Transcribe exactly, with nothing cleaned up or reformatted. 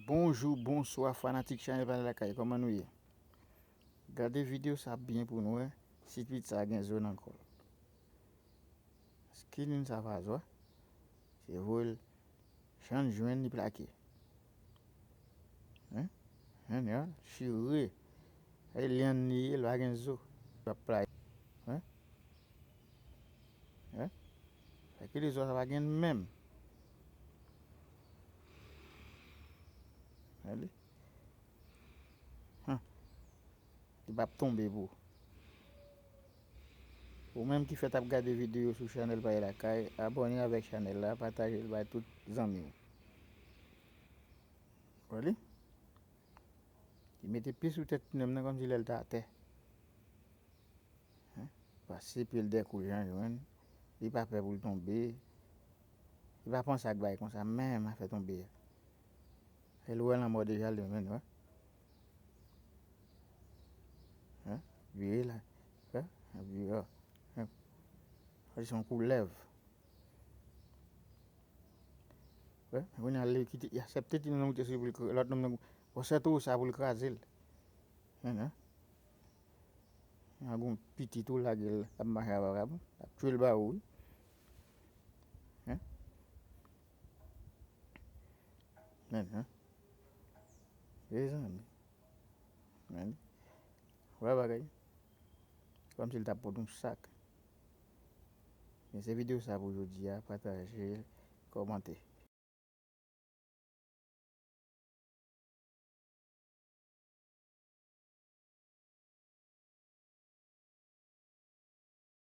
Bonjou, bonswa, fanatik Chanèl Pale Lakay, kòman nou ye? Gade videyo sa byen pou nou wè si pitit sa gen zo nan kò l. Kilin sa pa zo a? Se voye l, jan l jwenn li plake. Hen? Hen, ya, chire. E lyann li ye, l pa gen zo. L ap play. Hen? Hen? Sa ki di zo a, sa pa gen menm. Gade. Hen. Li p ap tonbe pou ou. Ou menm ki fèt ap gade videyo sou Chanèl Pale Lakay, abòne avèk chanèl la, pataje l bay tout zanmi w. Wè li? Li mete pye sou tèt timoun nan kòmsi lè l t atè. Hen? Pase pye l dèkou jan jwenn. Li pa pè pou l tonbe. Li pa panse ak bagay konsa, menm afè tonbe a. E l wè lanmò deja li menm, wè. Hen? Vire la. Wè? Vire. Hen? Sa se yon koulèv. Wè? Kounye a li kite, li aksepte ti nonm nan moute sou li pou l kra-, lòt nonm nan, wè se tou sa pou l kraze l. Hen, hen? Yon gon pitit ou lage l ap mache avè w, ap tchwe l ba ou, wi. Hen? Men, hen? Mezanmi. Men, wè bagay. Kòmsi l t ap pot yon sak. Men se videyo sa pou jodi a, pataje l, kòmante.